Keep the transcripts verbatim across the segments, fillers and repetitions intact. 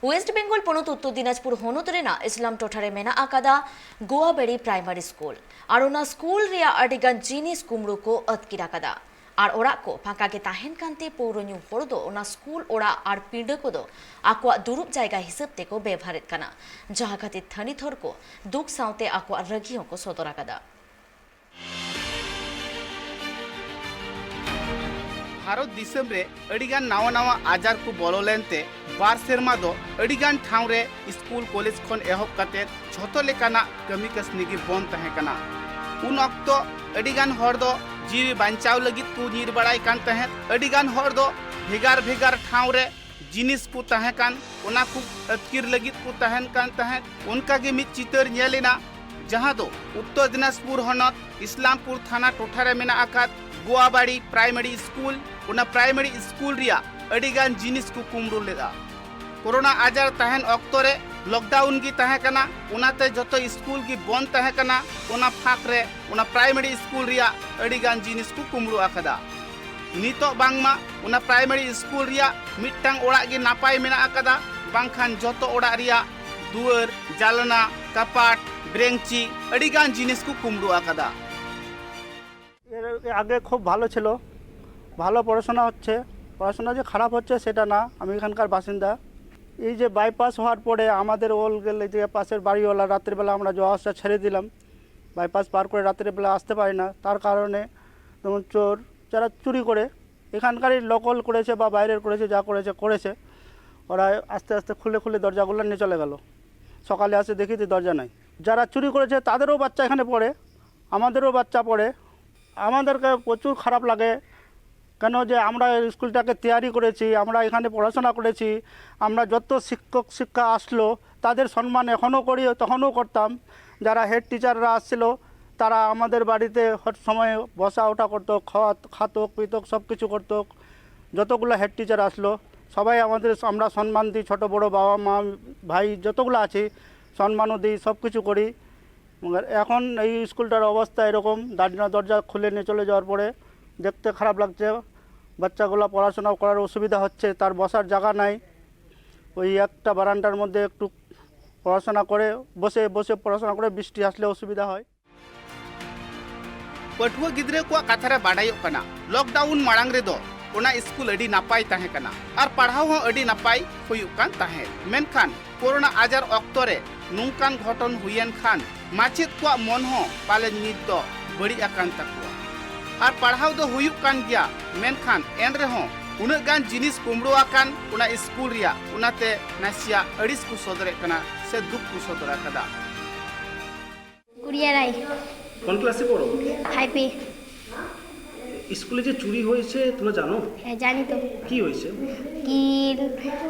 West Bengal ᱯᱚᱱᱚᱛ ᱩᱛᱛᱚᱨ ᱫᱤᱱᱟᱡᱽᱯᱩᱨ ᱦᱚᱱᱚᱛ ᱨᱮᱱᱟᱜ ᱤᱥᱞᱟᱢ ᱴᱚᱴᱷᱟ ᱨᱮ ᱢᱮᱱᱟᱜ ᱟᱠᱟᱫᱟ ᱜᱳᱣᱟᱵᱟᱲᱤ ᱯᱨᱟᱭᱢᱟᱨᱤ ᱥᱠᱩᱞ᱾ ᱟᱨ ᱚᱱᱟ ᱥᱠᱩᱞ ᱨᱮᱭᱟᱜ ᱟᱹᱰᱤ ᱜᱟᱱ ᱡᱤᱱᱤᱥ ᱠᱩᱢᱲᱩ ᱠᱚ ᱟᱹᱛᱠᱤᱨ ᱟᱠᱟᱫᱟ᱾ ᱟᱨ ᱚᱲᱟᱜ ᱠᱚ ᱯᱷᱟᱸᱠᱟ ᱜᱮ ᱛᱟᱦᱮᱱ ᱠᱟᱱᱛᱮ ᱯᱟᱹᱣᱨᱟᱹ ᱧᱩ ᱦᱚᱲ ᱫᱚ ᱚᱱᱟ ᱥᱠᱩᱞ ᱚᱲᱟᱜ ᱟᱨ ᱯᱤᱸᱰᱟᱹ ᱠᱚᱫᱚ ᱟᱠᱚᱣᱟᱜ ᱫᱩᱲᱩᱵ ᱡᱟᱭᱜᱟ ᱦᱤᱥᱟᱹᱵ ᱛᱮᱠᱚ ᱵᱮᱵᱷᱟᱨᱮᱫ ᱠᱟᱱᱟ, ᱡᱟᱦᱟᱸ ᱠᱷᱟᱹᱛᱤᱨ ᱛᱷᱟᱹᱱᱤᱛ ᱦᱚᱲ ᱠᱚ ᱫᱩᱠ ᱥᱟᱶᱛᱮ ᱟᱠᱚᱣᱟᱜ ᱨᱟᱹᱜᱤ ᱦᱚᱸᱠᱚ ᱥᱚᱫᱚᱨ ᱟᱠᱟᱫᱟ᱾ ᱵᱷᱟᱨᱚᱛ ᱫᱤᱥᱚᱢ ᱨᱮ ᱟᱹᱰᱤᱜᱟᱱ ᱱᱟᱣᱟ ᱱᱟᱣᱟ ᱟᱡᱟᱨ ᱠᱚ ᱵᱚᱞᱚ ᱞᱮᱱᱛᱮ ᱵᱟᱨ ᱥᱮᱨᱢᱟ ᱫᱚ ᱟᱹᱰᱤᱜᱟᱱ ᱴᱷᱟᱶ ᱨᱮ ᱥᱠᱩᱞ ᱠᱚᱞᱮᱡᱽ ᱠᱷᱚᱱ ᱮᱦᱚᱵ ᱠᱟᱛᱮ ᱡᱷᱚᱛᱚ ᱞᱮᱠᱟᱱᱟᱜ ᱠᱟᱹᱢᱤ ᱠᱟᱹᱥᱱᱤ ᱜᱮ ᱵᱚᱱᱫ ᱛᱟᱦᱮᱸ ᱠᱟᱱᱟ᱾ ᱩᱱ ᱚᱠᱛᱚ ᱟᱹᱰᱤᱜᱟᱱ ᱦᱚᱲ ᱫᱚ ᱡᱤᱣᱤ ᱵᱟᱧᱪᱟᱣ ᱞᱟᱹᱜᱤᱫ ᱠᱚ ᱧᱤᱨ ᱵᱟᱲᱟᱭ ᱠᱟᱱ ᱛᱟᱦᱮᱸᱫ᱾ ᱟᱹᱰᱤᱜᱟᱱ ᱦᱚᱲ ᱫᱚ ᱵᱷᱮᱜᱟᱨ ᱵᱷᱮᱜᱟᱨ ᱴᱷᱟᱶ ᱨᱮ ᱡᱤᱱᱤᱥ ᱠᱚ ᱛᱟᱦᱮᱸ ᱠᱟᱱ, ᱚᱱᱟ ᱠᱚ ᱟᱹᱛᱠᱤᱨ ᱞᱟᱹᱜᱤᱫ ᱠᱚ ᱛᱟᱦᱮᱱ ᱠᱟᱱ ᱛᱟᱦᱮᱸᱫ᱾ ᱚᱱᱠᱟ ᱜᱮ ᱢᱤᱫ ᱪᱤᱛᱟᱹᱨ ᱧᱮᱞ ᱮᱱᱟ, ᱡᱟᱦᱟᱸ ᱫᱚ ᱩᱛᱛᱚᱨ ᱫᱤᱱᱟᱡᱽᱯᱩᱨ ᱦᱚᱱᱚᱛ ᱤᱥᱞᱟᱢᱯᱩᱨ ᱛᱷᱟᱱᱟ ᱴᱚᱴᱷᱟ ᱨᱮ ᱢᱮᱱᱟᱜ ᱟᱠᱟᱫ ᱜᱳᱣᱟᱵᱟᱲᱤ ᱯᱨᱟᱭᱢᱟᱨᱤ ᱥᱠᱩᱞ᱾ ᱚᱱᱟ ᱯᱨᱟᱭᱢᱟᱨᱤ ᱥᱠᱩᱞ ᱨᱮᱭᱟᱜ ᱟᱹᱰᱤ ᱜᱟᱱ ᱡᱤᱱᱤᱥ ᱠᱚ ᱠᱩᱢᱵᱽᱲᱩ ᱞᱮᱫᱼᱟ᱾ ᱠᱳᱨᱳᱱᱟ ᱟᱡᱟᱨ ᱛᱟᱦᱮᱱ ᱚᱠᱛᱚ ᱨᱮ ᱞᱚᱠᱰᱟᱣᱩᱱ ᱜᱮ ᱛᱟᱦᱮᱸ ᱠᱟᱱᱟ, ᱚᱱᱟᱛᱮ ᱡᱚᱛᱚ ᱥᱠᱩᱞ ᱜᱮ ᱵᱚᱱᱫ ᱛᱟᱦᱮᱸ ᱠᱟᱱᱟ᱾ ᱚᱱᱟ ᱯᱷᱟᱸᱠ ᱨᱮ ᱚᱱᱟ ᱯᱨᱟᱭᱢᱟᱨᱤ ᱥᱠᱩᱞ ᱨᱮᱭᱟᱜ ᱟᱹᱰᱤ ᱜᱟᱱ ᱡᱤᱱᱤᱥ ᱠᱚ ᱠᱩᱢᱵᱽᱲᱩ ᱟᱠᱟᱫᱟ᱾ ᱱᱤᱛᱚᱜ ᱵᱟᱝᱢᱟ ᱚᱱᱟ ᱯᱨᱟᱭᱢᱟᱨᱤ ᱥᱠᱩᱞ ᱨᱮᱭᱟᱜ ᱢᱤᱫᱴᱟᱝ ᱚᱲᱟᱜ ᱜᱮ ᱱᱟᱯᱟᱭ ᱢᱮᱱᱟᱜ ᱟᱠᱟᱫᱟ, ᱵᱟᱝᱠᱷᱟᱱ ᱡᱚᱛᱚ ᱚᱲᱟᱜ ᱨᱮᱭᱟᱜ ᱫᱩᱣᱟᱹᱨ, ᱡᱟᱞᱱᱟ, ᱠᱟᱯᱟᱴ, ᱵᱨᱮᱝᱪᱤ ᱟᱹᱰᱤ ᱜᱟᱱ ᱡᱤᱱᱤᱥ ᱠᱚ ᱠᱩᱢᱵᱽᱲᱩ ᱟᱠᱟᱫᱟ᱾ এর আগে খুব ভালো ছিল, ভালো পড়াশোনা হচ্ছে। পড়াশোনা যে খারাপ হচ্ছে সেটা না, আমি এখানকার বাসিন্দা। এই যে বাইপাস হওয়ার পরে আমাদের ওল গেলে যে পাশের বাড়িওয়ালা, রাত্রিবেলা আমরা যাওয়া আসা ছেড়ে দিলাম, বাইপাস পার করে রাত্রিবেলা আসতে পারি না। তার কারণে যেমন চোর, যারা চুরি করে, এখানকারই লোকাল করেছে বা বাইরের করেছে, যা করেছে করেছে, ওরা আস্তে আস্তে খুলে খুলে দরজাগুলো নিয়ে চলে গেল। সকালে আসে দেখি যে দরজা নাই। যারা চুরি করেছে তাদেরও বাচ্চা এখানে পড়ে, আমাদেরও বাচ্চা পড়ে। আমাদেরকে প্রচুর খারাপ লাগে, কেন যে আমরা স্কুলটাকে তৈরি করেছি, আমরা এখানে পড়াশোনা করেছি, আমরা যত শিক্ষক শিক্ষা আসলো তাদের সম্মান এখনও করি, তখনও করতাম। যারা হেড টিচাররা আসছিল, তারা আমাদের বাড়িতে হর সময় বসা ওঠা করতো, খাওয়া খাতো পিতো, সব কিছু করতো। যতগুলো হেড টিচার আসলো, সবাই আমাদের, আমরা সম্মান দিই, ছোট বড় বাবা মা ভাই যতগুলো আছি সম্মানও দিই, সব কিছু করি। মগর এখন এই স্কুলটার অবস্থা এরকম, দাঁড়িনা দরজা খুলে নিয়ে চলে যাওয়ার পরে দেখতে খারাপ লাগছে। বাচ্চাগুলো পড়াশোনা করার অসুবিধা হচ্ছে, তার বসার জায়গা নাই। ওই একটা বারান্দার মধ্যে একটু পড়াশোনা করে, বসে বসে পড়াশোনা করে, বৃষ্টি আসলে অসুবিধা হয়। ᱯᱟᱹᱴᱷᱩᱣᱟᱹ ᱜᱤᱫᱽᱨᱟᱹ ᱠᱚᱣᱟᱜ ᱠᱟᱛᱷᱟ ᱨᱮ ᱵᱟᱰᱟᱭᱚᱜ ᱠᱟᱱᱟ, ᱞᱚᱠᱰᱟᱣᱩᱱ ᱢᱟᱲᱟᱝ ᱨᱮᱫᱚ ᱚᱱᱟ ᱥᱠᱩᱞ ᱟᱹᱰᱤ ᱱᱟᱯᱟᱭ ᱛᱟᱦᱮᱸ ᱠᱟᱱᱟ ᱟᱨ ᱯᱟᱲᱦᱟᱣ ᱦᱚᱸ ᱟᱹᱰᱤ ᱱᱟᱯᱟᱭ ᱦᱩᱭᱩᱜ ᱠᱟᱱ ᱛᱟᱦᱮᱸᱫ᱾ ᱢᱮᱱᱠᱷᱟᱱ ᱠᱳᱨᱳᱱᱟ ᱟᱡᱟᱨ ᱚᱠᱛᱚ ᱨᱮ ᱱᱚᱝᱠᱟᱱ ᱜᱷᱚᱴᱚᱱ ᱦᱩᱭᱮᱱ ᱠᱷᱟᱱ ᱢᱟᱪᱮᱫ ᱠᱚᱣᱟᱜ ᱢᱚᱱ ᱦᱚᱸ ᱯᱟᱞᱮᱱ ᱱᱤᱛ ᱫᱚ ᱵᱟᱹᱲᱤᱡ ᱟᱠᱟᱱ ᱛᱟᱠᱚᱣᱟ᱾ ᱟᱨ ᱯᱟᱲᱦᱟᱣ ᱫᱚ ᱦᱩᱭᱩᱜ ᱠᱟᱱ ᱜᱮᱭᱟ, ᱢᱮᱱᱠᱷᱟᱱ ᱮᱱ ᱨᱮᱦᱚᱸ ᱩᱱᱟᱹᱜ ᱜᱟᱱ ᱡᱤᱱᱤᱥ ᱠᱩᱢᱵᱽᱲᱩ ᱟᱠᱟᱱ ᱚᱱᱟ ᱥᱠᱩᱞ ᱨᱮᱭᱟᱜ, ᱚᱱᱟᱛᱮ ᱱᱟᱥᱮᱭᱟᱜ ᱟᱹᱲᱤᱥ ᱠᱚ ᱥᱚᱫᱚᱨᱮᱫ ᱠᱟᱱᱟ ᱥᱮ ᱫᱩᱠ ᱠᱚ ᱥᱚᱫᱚᱨ ᱟᱠᱟᱫᱟ᱾ गुड़िया राय। কোন ক্লাসে পড়ো? फाइव पे। স্কুলে যে চুরি হয়েছে তোমরা জানো? হ্যাঁ, জানি তো। কি হয়েছে? কিল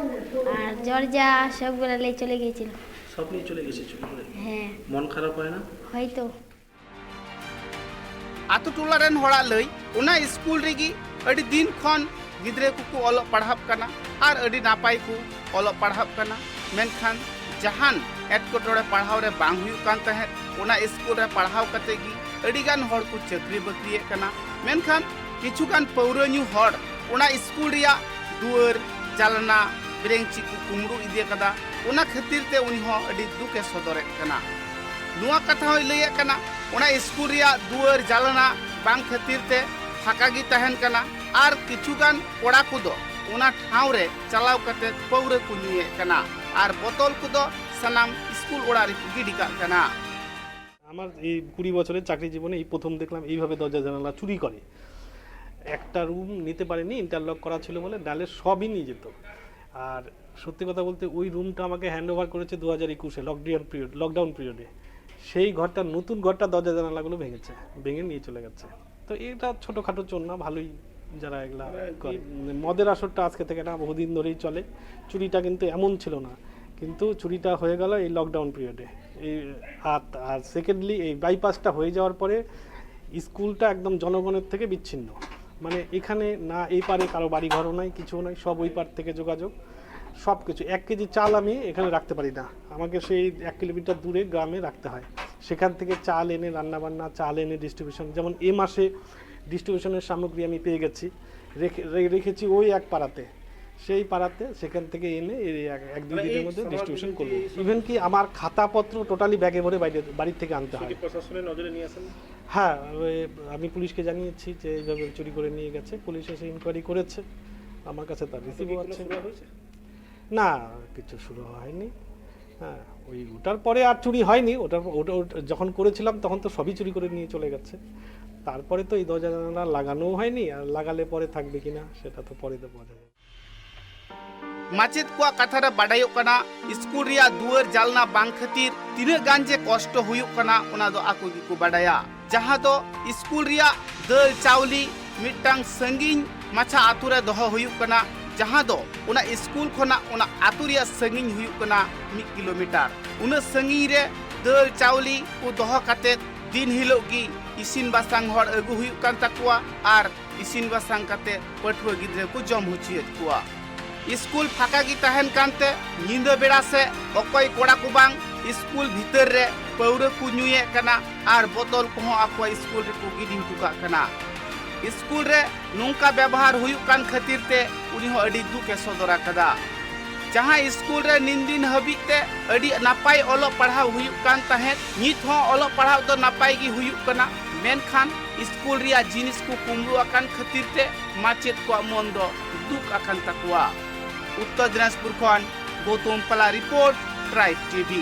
আর দরজা সবগুলো নিয়ে চলে গিয়েছিল। সব নিয়ে চলে গেছে চুরি করে। হ্যাঁ। মন খারাপ হয় না? হয়তো। ᱟᱛᱳ ᱴᱚᱞᱟ ᱨᱮᱱ ᱦᱚᱲᱟᱜ ᱞᱟᱹᱭ, ᱚᱱᱟ ᱥᱠᱩᱞ ᱨᱮᱜᱮ ᱟᱹᱰᱤ ᱫᱤᱱ ᱠᱷᱚᱱ ᱜᱤᱫᱽᱨᱟᱹ ᱠᱚᱠᱚ ᱚᱞᱚᱜ ᱯᱟᱲᱦᱟᱜ ᱠᱟᱱᱟ ᱟᱨ ᱟᱹᱰᱤ ᱱᱟᱯᱟᱭ ᱠᱚ ᱚᱞᱚᱜ ᱯᱟᱲᱦᱟᱜ ᱠᱟᱱᱟ᱾ ᱢᱮᱱᱠᱷᱟᱱ ᱡᱟᱦᱟᱱ ᱮᱴᱠᱮᱴᱚᱬᱮ ᱯᱟᱲᱦᱟᱣ ᱨᱮ ᱵᱟᱝ ᱦᱩᱭᱩᱜ ᱠᱟᱱ ᱛᱟᱦᱮᱸᱫ᱾ ᱚᱱᱟ ᱥᱠᱩᱞ ᱨᱮ ᱯᱟᱲᱦᱟᱣ ᱠᱟᱛᱮ ᱜᱮ ᱟᱹᱰᱤ ᱜᱟᱱ ᱦᱚᱲ ᱠᱚ ᱪᱟᱹᱠᱨᱤ ᱵᱟᱹᱠᱨᱤᱭᱮᱫ ᱠᱟᱱᱟ᱾ ᱢᱮᱱᱠᱷᱟᱱ ᱠᱤᱪᱷᱩ ᱜᱟᱱ ᱯᱟᱹᱣᱨᱟᱹ ᱧᱩ ᱦᱚᱲ ᱚᱱᱟ ᱥᱠᱩᱞ ᱨᱮᱭᱟᱜ ᱫᱩᱣᱟᱹᱨ, ᱡᱟᱞᱱᱟ, ᱵᱨᱮᱧᱪᱤ ᱠᱚ ᱠᱩᱢᱵᱽᱲᱩ ᱤᱫᱤ ᱟᱠᱟᱫᱟ᱾ ᱚᱱᱟ ᱠᱷᱟᱹᱛᱤᱨ ᱛᱮ ᱩᱱᱤ ᱦᱚᱸ ᱟᱹᱰᱤ ᱫᱩᱠ ᱮ ᱥᱚᱫᱚᱨᱮᱫ ᱠᱟᱱᱟ᱾ ᱱᱚᱣᱟ ᱠᱟᱛᱷᱟ ᱦᱚᱸᱭ ᱞᱟᱹᱭᱮᱫ ᱠᱟᱱᱟ, ᱚᱱᱟ ᱥᱠᱩᱞ ᱨᱮᱭᱟᱜ ᱫᱩᱣᱟᱹᱨ ᱡᱟᱞᱱᱟ ᱵᱟᱝ ᱠᱷᱟᱹᱛᱤᱨ ᱛᱮ ᱯᱷᱟᱸᱠᱟ ᱜᱮ ᱛᱟᱦᱮᱱ ᱠᱟᱱᱟ ᱟᱨ ᱠᱤᱪᱷᱩ ᱜᱟᱱ ᱠᱚᱲᱟ ᱠᱚᱫᱚ ᱚᱱᱟ ᱴᱷᱟᱶ ᱨᱮ ᱪᱟᱞᱟᱣ ᱠᱟᱛᱮ ᱯᱟᱹᱣᱨᱟᱹ ᱠᱚ ᱧᱩᱭᱮᱫ ᱠᱟᱱᱟ ᱟᱨ ᱵᱚᱛᱚᱞ ᱠᱚᱫᱚ ᱥᱟᱱᱟᱢ ᱥᱠᱩᱞ ᱚᱲᱟᱜ ᱨᱮᱠᱚ ᱜᱤᱰᱤ ᱠᱟᱜ ᱠᱟᱱᱟ᱾ আমার এই কুড়ি বছরের চাকরি জীবনে এই প্রথম দেখলাম এইভাবে দরজা জানালা চুরি করে। একটা রুম নিতে পারেনি, ইন্টারলক করা ছিল বলে, নাহলে সবই নিয়ে যেত। আর সত্যি কথা বলতে, ওই রুমটা আমাকে হ্যান্ড ওভার করেছে দু হাজার একুশে লকডাউন পিরিয়ড, লকডাউন পিরিয়ডে। সেই ঘরটা, নতুন ঘরটা, দরজা জানালাগুলো ভেঙেছে, ভেঙে নিয়ে চলে গেছে। তো এটা ছোটোখাটো চোর না, ভালোই যারা এগুলা করে। মদের আসরটা আজকে থেকে না, বহুদিন ধরেই চলে। চুরিটা কিন্তু এমন ছিল না, কিন্তু চুরিটা হয়ে গেল এই লকডাউন পিরিয়ডে। এই আর আর সেকেন্ডলি, এই বাইপাসটা হয়ে যাওয়ার পরে স্কুলটা একদম জনগণের থেকে বিচ্ছিন্ন। মানে, এখানে না এই পারে কারো বাড়ি ঘরও নাই, কিছুও নাই, সব ওই পার থেকে যোগাযোগ। সব কিছু, এক কেজি চাল আমি এখানে রাখতে পারি না, আমাকে সেই এক কিলোমিটার দূরে গ্রামে রাখতে হয়। সেখান থেকে চাল এনে রান্নাবান্না, চাল এনে ডিস্ট্রিবিউশন, যেমন এ মাসে ডিস্ট্রিবিউশনের সামগ্রী আমি পেয়ে গেছি, রেখে রে- রেখেছি ওই এক পাড়াতে। সেই পাড়াতে, সেখান থেকে এনে এই এক এক দুই মানে দিনের এই মধ্যে সমাজ ডিস্ট্রিবিউশন করলো। বিরোধী ইভেন কি আমার খাতাপত্র টোটালি ব্যাগে ভরে বাইরে, বাড়ি থেকে আনতে হয়। প্রশাসনের নজরে নিয়ে আসেন? হ্যাঁ, ওই আমি পুলিশকে জানিয়েছি যে এইভাবে চুরি করে নিয়ে গেছে। পুলিশ এসে ইনকোয়ারি করেছে, আমার কাছে তার রিসিভও আছে। না, কিছু শুরু হয়নি। হ্যাঁ, ওই ওটার পরে আর চুরি হয়নি। ওটার ওটা ওটা যখন করেছিলাম, তখন তো সবই চুরি করে নিয়ে চলে গেছে। তারপরে তো এই দরজা জানালা লাগানোও হয়নি, আর লাগালে পরে থাকবে কিনা, সেটা তো পরে তো বোঝা যাবে। ᱢᱟᱪᱮᱫ ᱠᱚᱣᱟᱜ ᱠᱟᱛᱷᱟ ᱨᱮ ᱵᱟᱰᱟᱭᱚᱜ ᱠᱟᱱᱟ, ᱥᱠᱩᱞ ᱨᱮᱭᱟᱜ ᱫᱩᱣᱟᱹᱨ ᱡᱟᱞᱱᱟ ᱵᱟᱝ ᱠᱷᱟᱹᱛᱤᱨ ᱛᱤᱱᱟᱹᱜ ᱜᱟᱱ ᱡᱮ ᱠᱚᱥᱴᱚ ᱦᱩᱭᱩᱜ ᱠᱟᱱᱟ, ᱚᱱᱟ ᱫᱚ ᱟᱠᱚ ᱜᱮᱠᱚ ᱵᱟᱰᱟᱭᱟ᱾ ᱡᱟᱦᱟᱸ ᱫᱚ ᱥᱠᱩᱞ ᱨᱮᱭᱟᱜ ᱫᱟᱹᱞ ᱪᱟᱣᱞᱮ ᱢᱤᱫᱴᱟᱝ ᱥᱟᱺᱜᱤᱧ ᱢᱟᱪᱷᱟ ᱟᱛᱳ ᱨᱮ ᱫᱚᱦᱚ ᱦᱩᱭᱩᱜ ᱠᱟᱱᱟ, ᱡᱟᱦᱟᱸ ᱫᱚ ᱚᱱᱟ ᱥᱠᱩᱞ ᱠᱷᱚᱱᱟᱜ ᱚᱱᱟ ᱟᱛᱳ ᱨᱮᱭᱟᱜ ᱥᱟᱺᱜᱤᱧ ᱦᱩᱭᱩᱜ ᱠᱟᱱᱟ ᱢᱤᱫ ᱠᱤᱞᱳᱢᱤᱴᱟᱨ᱾ ᱩᱱᱟᱹᱜ ᱥᱟᱺᱜᱤᱧ ᱨᱮ ᱫᱟᱹᱞ ᱪᱟᱣᱞᱮ ᱠᱚ ᱫᱚᱦᱚ ᱠᱟᱛᱮᱫ ᱫᱤᱱ ᱦᱤᱞᱳᱜ ᱜᱮ ᱤᱥᱤᱱ ᱵᱟᱥᱟᱝ ᱦᱚᱲ ᱟᱹᱜᱩ ᱦᱩᱭᱩᱜ ᱠᱟᱱ ᱛᱟᱠᱚᱣᱟ ᱟᱨ ᱤᱥᱤᱱ ᱵᱟᱥᱟᱝ ᱠᱟᱛᱮ ᱯᱟᱹᱴᱷᱩᱣᱟᱹ ᱜᱤᱫᱽᱨᱟᱹ ᱠᱚ ᱡᱚᱢ ᱦᱚᱪᱚᱭᱮᱫ ᱠᱚᱣᱟ᱾ ᱥᱠᱩᱞ ᱯᱷᱟᱸᱠᱟ ᱜᱮ ᱛᱟᱦᱮᱱ ᱠᱟᱱᱛᱮ ᱧᱤᱫᱟᱹ ᱵᱮᱲᱟ ᱥᱮ ᱚᱠᱚᱭ ᱠᱚᱲᱟ ᱠᱚ ᱵᱟᱝ ᱥᱠᱩᱞ ᱵᱷᱤᱛᱟᱹᱨ ᱨᱮ ᱯᱟᱹᱣᱨᱟᱹ ᱠᱚ ᱧᱩᱭᱮᱫ ᱠᱟᱱᱟ ᱟᱨ ᱵᱚᱛᱚᱞ ᱠᱚᱦᱚᱸ ᱟᱠᱚᱣᱟᱜ ᱥᱠᱩᱞ ᱨᱮᱠᱚ ᱜᱤᱰᱤ ᱦᱚᱴᱚ ᱠᱟᱜ ᱠᱟᱱᱟ᱾ ᱥᱠᱩᱞ ᱨᱮ ᱱᱚᱝᱠᱟ ᱵᱮᱵᱚᱦᱟᱨ ᱦᱩᱭᱩᱜ ᱠᱟᱱ ᱠᱷᱟᱹᱛᱤᱨ ᱛᱮ ᱩᱱᱤ ᱦᱚᱸ ᱟᱹᱰᱤ ᱫᱩᱠ ᱮ ᱥᱚᱫᱚᱨ ᱟᱠᱟᱫᱟ᱾ ᱡᱟᱦᱟᱸ ᱥᱠᱩᱞ ᱨᱮ ᱱᱤᱱ ᱫᱤᱱ ᱦᱟᱹᱵᱤᱡ ᱛᱮ ᱟᱹᱰᱤ ᱱᱟᱯᱟᱭ ᱚᱞᱚᱜ ᱯᱟᱲᱦᱟᱣ ᱦᱩᱭᱩᱜ ᱠᱟᱱ ᱛᱟᱦᱮᱸᱫ, ᱱᱤᱛ ᱦᱚᱸ ᱚᱞᱚᱜ ᱯᱟᱲᱦᱟᱣ ᱫᱚ ᱱᱟᱯᱟᱭ ᱜᱮ ᱦᱩᱭᱩᱜ ᱠᱟᱱᱟ, ᱢᱮᱱᱠᱷᱟᱱ ᱥᱠᱩᱞ ᱨᱮᱭᱟᱜ ᱡᱤᱱᱤᱥ ᱠᱚ ᱠᱩᱢᱵᱽᱲᱩ ᱟᱠᱟᱱ ᱠᱷᱟᱹᱛᱤᱨ ᱛᱮ ᱢᱟᱪᱮᱫ ᱠᱚᱣᱟᱜ ᱢᱚᱱ ᱫᱚ ᱫᱩᱠ ᱟᱠᱟᱱ ᱛᱟᱠᱚᱣᱟ᱾ ᱩᱛᱛᱚᱨ ᱫᱤᱱᱟᱡᱽᱯᱩᱨ ᱠᱷᱚᱱ ᱜᱳᱛᱚᱢ ᱯᱟᱞᱟ ᱨᱤᱯᱳᱨᱴ, ᱴᱨᱟᱭᱤᱵᱽ ᱴᱤᱵᱷᱤ᱾